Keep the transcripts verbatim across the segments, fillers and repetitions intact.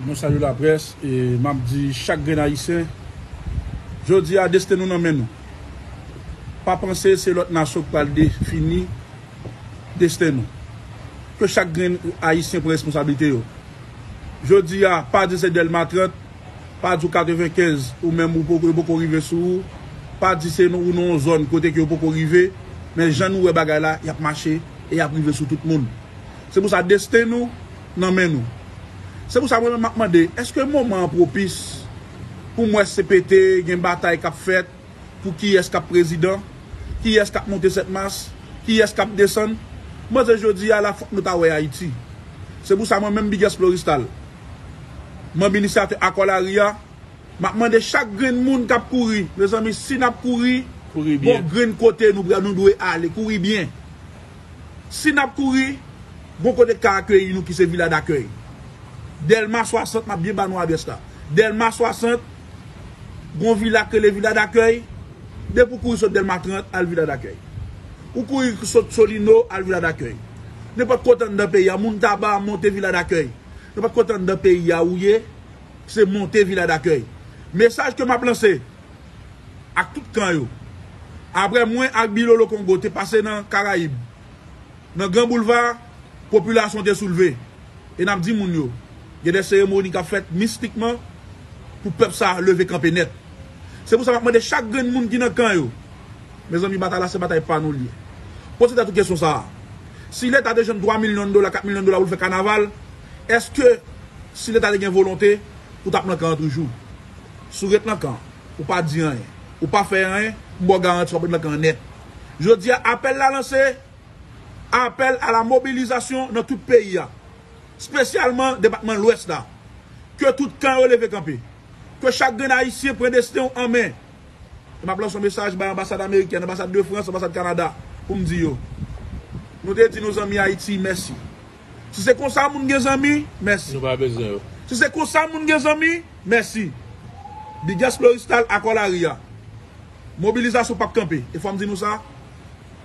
Nou salye laprès e m ap di chak grenn Ayisyen, jodi a desten nou nan men nou. Pa panse se lòt nasyon k pral defini desten nou. Ke chak grenn Ayisyen pran responsablite yo. Jodi a, pa di se Dèlma trant, pa di w katrevenkenz ou menm ou poko, yo poko rive sou ou, pa di se nou, ou nan yon zòn kote ke yo poko rive, men jan nou wè bagay la, y ap mache e y ap rive sou tout moun. Se pou sa desten nou nan men nou. Se pou sa mwen menm m ap mande, èske moman an pwopis pou m wè C P T gen batay k ap fèt pou kiyès k ap prezidan, kiyès k ap monte sèt mas, kiyès k ap desann? M panse jodi a la fòk nou ta wè Ayiti. Se pou sa mwen menm Big S Floristal, manm inisyatè Akò Lari a, m ap mande chak grenn moun k ap kouri, mezanmi, si n ap kouri, kouri byen, gon grenn kote nou, nou dwe ale, kouri byen. Si n ap kouri, gon kote k ka akeyi nou ki se Vila Dakèy. Dèlma swasant, m ap byen ba nou adrès la. Dèlma swasant, gon vila k rele Vila Dakèy. Depi w kouri sot Dèlma trant, al Vila Dakèy. Ou kouri sot Solino, al Vila Dakèy. Nenpòt kote anndan peyi a, moun Taba, monte Vila Dakèy. Nenpòt kote anndan peyi a ou ye, se monte Vila Dakèy. Mesaj ke m ap lanse ak tout kan yo. Apre mwen ak Bilolo Kongo te pase nan Karayib, nan Gran Boulva, popilasyon te soulve. E n ap di moun yo, gen de seremoni k ap fèt mistikman pou pèp sa a leve kanpe nèt. Se pou sa m ap mande chak grenn moun ki nan kan yo, mezanmi, batay la se batay pa nou l ye. Poze tèt ou kesyon sa a. Si Leta te jwenn twa milyon dola, kat milyon dola pou l fè kanaval, èske si Leta te gen volonte, ou t ap nan kan an toujou? Si w ret nan kan, ou pa di anyen, ou pa fè anyen, m ba w garanti w ap ret nan kan an nèt. Jodi a, apèl la lanse, apèl a la mobilizasyon nan tout peyi a, espesyalman depatman Lwès la. Ke tout kan yo leve kanpe. Ke chak grenn Ayisyen pran desten w an men. E m ap lanse yon mesaj bay anbasad amerikèn, anbasad de Frans, anbasad Kanada, pou m di yo, nou te di nou zanmi Ayiti mèsi. Si se konsa moun gen zanmi, mèsi. Nou pa bezwen yo. Si se konsa moun gen zanmi, mèsi. Big S Floristal, Akò Lari a. Mobilizasyon p ap kanpe. E fò m di nou sa,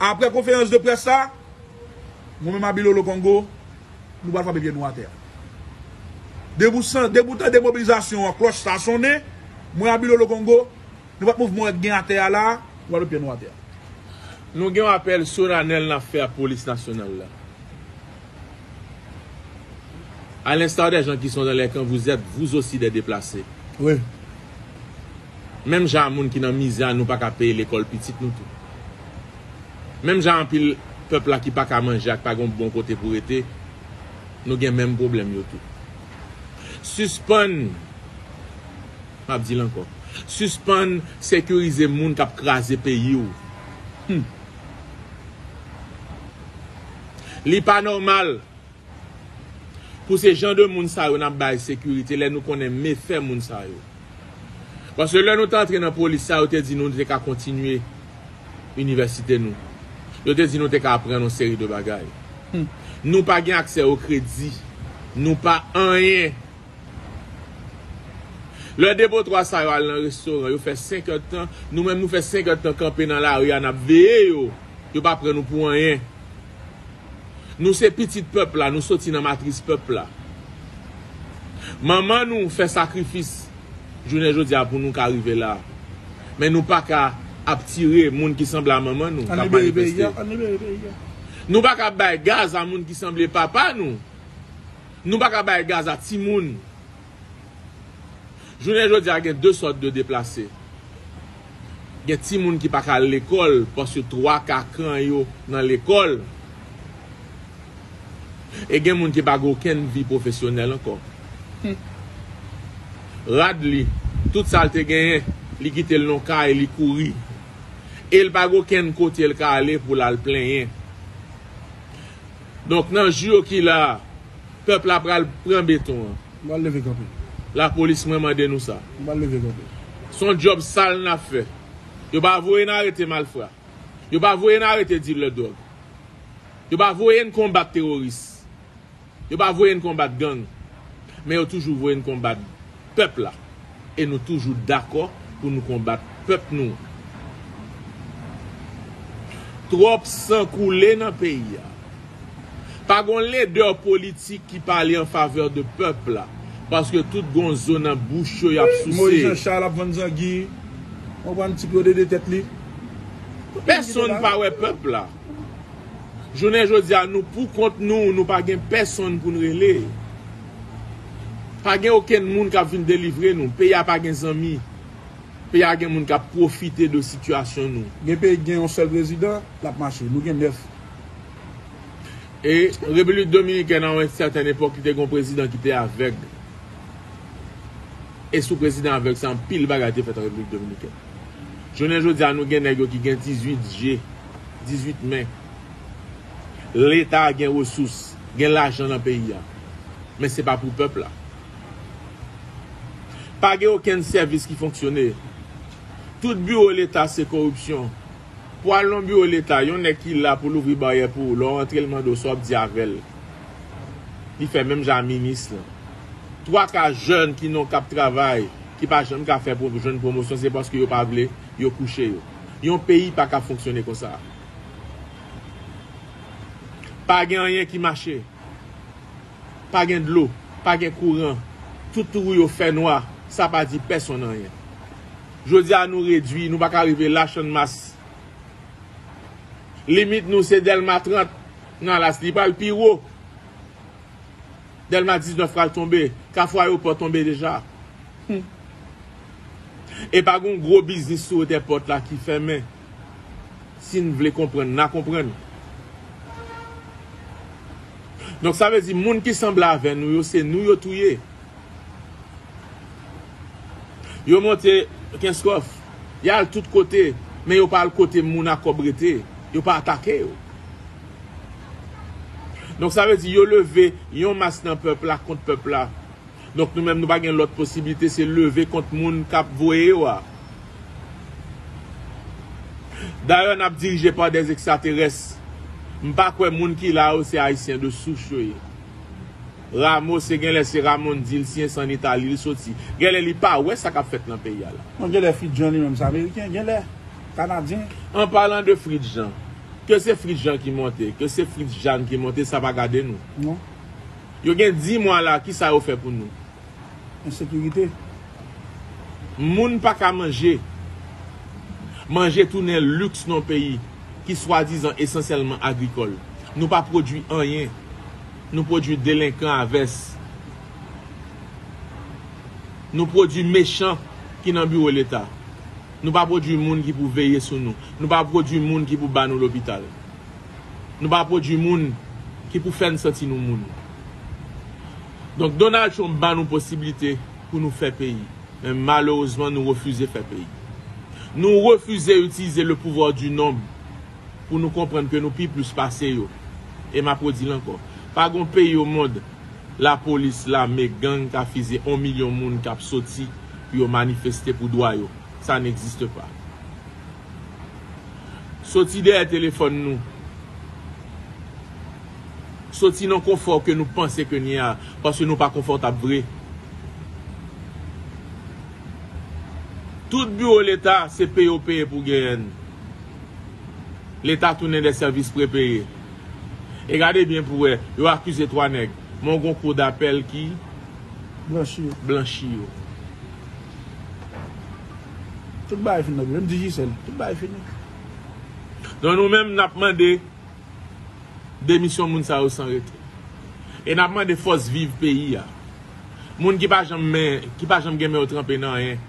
apre konferans de près sa, mwen menm ak Bilolo Kongo, nou pral frape pye nou atè a. Depi w san-, depi w tande mobilizasyon an, klòch sa sonnen, mwen ak Bilolo Kongo, nenpòt mouvman w wè k gen atè a la, nou pral met pye nou atè a. Nou gen yon apèl solanèl n ap fè a polis nasyonal la. À l'instar des gens qui sont dans les camps, vous êtes, vous aussi, des déplacés. Wi. Menm jan a moun ki nan mizè a, nou pa ka peye lekòl pitit nou tou. Menm jan anpil pèp la ki pa ka manje ak pa gen yon bon kote pou rete, nou gen menm pwoblèm yo tou. Sispann, m ap di l ankò, sispann sekirize moun k ap kraze peyi w. Hmm. Li pa nòmal pou se jan de moun sa yo n ap bay sekirite lè nou konnen mefè moun sa yo. Paske lè nou te antre nan polis sa, yo te di nou, nou te ka kontinye inivèsite nou. Yo te di nou te ka aprann yon seri de bagay. Hmm. Nou pa gen aksè o kredi. Nou pa anyen. Lè depotwa sa yo al nan restoran, yo fè senk èdtan, nou menm nou fè senk èdtan kanpe nan lari a, n ap veye yo. Yo pa pran nou pou anyen. Nou se pitit pèp la, nou soti nan matris pèp la. Manman nou fè sakrifis jounen jodi a pou nou ka rive la. Men nou pa ka ap tire moun ki sanble a manman nou k ap manifeste. Nou pa ka bay gaz a moun ki sanble papa nou. Nou pa ka bay gaz a timoun. Jounen jodi a, gen de sòt de deplase. Gen timoun ki pa ka al lekòl paske twa ka kan yo nan lekòl. E gen moun ki pa gen okenn vi pwofesyonèl ankò. Hmm. Rad li, tout sa l te genyen, li kite l nan kay, li kouri. E l pa gen okenn kote l ka ale pou l al plenyen. Donk, nan jou yo ki la a, pèp la pral pran beton an. Nou pral leve kanpe. Lapolis, mwen mande nou sa. Nou pral leve kanpe. Se yon djòb sal n ap fè. Yo pa voye n arete malfra. Yo pa voye n arete dilè dwòg. Yo pa voye n konbat teworis. Yo pa voye n konbat gang. Men yo toujou voye n konbat pèp la. E nou toujou dakò pou nou konbat pèp nou. Twòp san koule nan peyi a. Pa gon lidè politik ki pale an favè de pèp la. Paske tout gon zo nan bouch yo y ap souse. Moyiz Jan Chal ap vann zangi. Ou konprann, ti Claude ede tèt li. Pèsonn pa wè pèp la. Jounen jodi a, nou pou kont nou, nou pa gen pèsonn pou n rele. Pa gen okenn moun k ap vin delivre nou. Peyi a pa gen zanmi. Peyi a gen moun k ap pwofite de sitiyasyon nou. Gen peyi k gen yon sèl prezidan, l ap mache. Nou gen nèf. E Repiblik Dominikèn, a yon sètèn epòk, li te gen yon prezidan ki te avèg. E sou prezidan avèg sa, anpil bagay te fèt an Repiblik Dominikèn. Jounen jodi a, nou gen nèg yo ki gen dizuit je, dizuit men. Leta gen resous, gen lajan nan peyi a. Men se pa pou pèp la. Pa gen okenn sèvis ki fonksyone. Tout biwo Leta se koripsyon. Pou al nan biwo Leta, yon nèg ki la pou louvri baryè pou ou, lè w rantre, l mande w sa w ap di avè l. Li fè menm jan a minis lan. Twa ka jèn ki nan, k ap travay, ki pa janm ka fè pwo-, jwenn pwomosyon, se paske yo pa vle, yo kouche yo. Yon peyi pa ka fonksyone konsa. Pa gen anyen ki mache. Pa gen dlo, pa gen kouran. Tout twou yo fè nwa, sa pa di pèsonn anyen. Jodi a, nou redui, nou pa ka rive la Channmas. Limit nou se Dèlma trant nan Las, li pral pi wo. Dèlma diznèf pral tonbe, Kafou Ayewopò tonbe deja. Hmm. E pa gon gwo biznis sou wotè pòt la ki fèmen. Si n vle konprann, n a konprann. Donk, sa vle di, moun ki sanble avè nou yo, se nou yo touye. Yo monte Kenskòf. Y al tout kote, men yo pa al kote moun a kòb rete. Yo pa atake yo. Donk, sa vle di, yo leve yon mas nan pèp la kont pèp la. Donk, nou menm, nou pa gen lòt posiblite, se leve kont moun k ap voye yo a. Dayè, n ap dirije pa dè ekstraterès. M pa kwè moun ki la yo se Ayisyen de souch yo ye. Rameau, se genlè se Ramon di l si e san Itali l soti. Genlè li pa wè sa k ap fèt nan peyi a la. Non, genlè Fritz Jean li menm se Ameriken, genlè Kanadyen. An palan de Fritz Jean, ke se Fritz Jean ki monte, ke se Fritz Jeanne ki monte, sa pa gade nou. Non. Yo gen dis mwa la, kisa yo fè pou nou? Ensekirite. Moun pa ka manje. Manje tounen liks nan yon peyi ki swadizan esansyèlman agrikòl. Nou pa pwodui anyen. Nou pwodui delenkan a vès. Nou pwodui mechan ki nan biwo Leta. Nou pa pwodui moun ki pou veye sou nou. Nou pa pwodui moun ki pou ba nou lopital. Nou pa pwodui moun ki pou fè n santi nou moun. Donk, Donald Trump ba nou posiblite pou nou fè peyi. Men malerezman, nou refize fè peyi. Nou refize itilize le pouvoir du nombre pou nou konprann ke nou pi plis pase yo. E m ap redi l ankò. Pa gon peyi o mond, lapolis, lame, gang ka fize yon milyon moun k ap soti pou yo manifeste pou dwa yo. Ça n'existe pas. Soti dèyè telefòn nou. Soti nan konfò ke nou panse ke n ye a, paske nou pa konfòtab vre. Tout biwo Leta, se peye w peye pou genyen l. Leta tounen de sèvis prepeye. E gade byen pou wè, yo akize twa nèg, men w gon kou dapèl ki Blanchi yo. Blanchi yo. Tout bagay fini nan peyi. Menm Digicel, tout bagay fini. Donk nou menm, n ap mande demisyon moun sa yo san rete. E n ap mande fòs viv peyi a. Moun ki pa janm men, ki pa janm gen men yo tranpe nan anyen.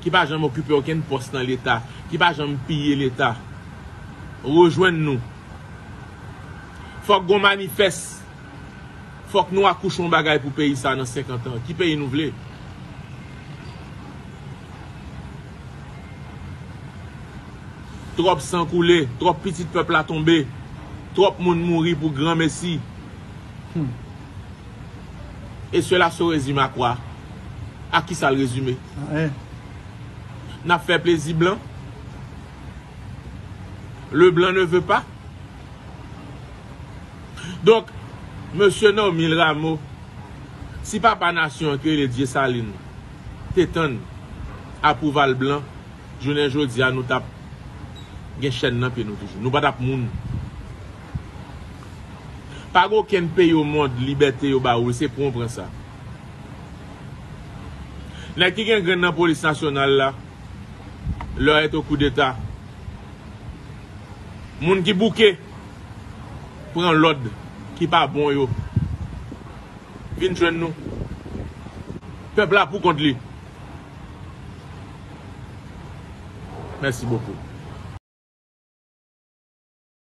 Ki pa janm okipe okenn pòs nan Leta, ki pa janm piye Leta, rejwenn nou. Fòk gon manifès. Fòk nou akouche yon bagay pou peyi sa nan senkant an. Ki peyi nou vle? Twòp san koule, twòp pitit pèp la tonbe, twòp moun mouri pou granmesi. Hmm. E cela se résume à quoi? A kisa l rezime? Anyen. N ap fè plezi blan? Le blanc ne veut pas? Donk, mesye Normil Rameau, si papa nasyon an ki rele Dyesalin te tann apwouval blan, jounen jodi a, nou t ap gen chèn nan pye nou toujou. Nou pa t ap moun. Pa gen okenn peyi o mond, libète yo ba ou, se pou w pran sa. Nèg ki gen grenn nan polis nasyonal la, leur est au coup d'État. Moun ki bouke pran lòd ki pa bon yo. Vin jwenn nou. Pèp la pou kont li. Mèsi bokou.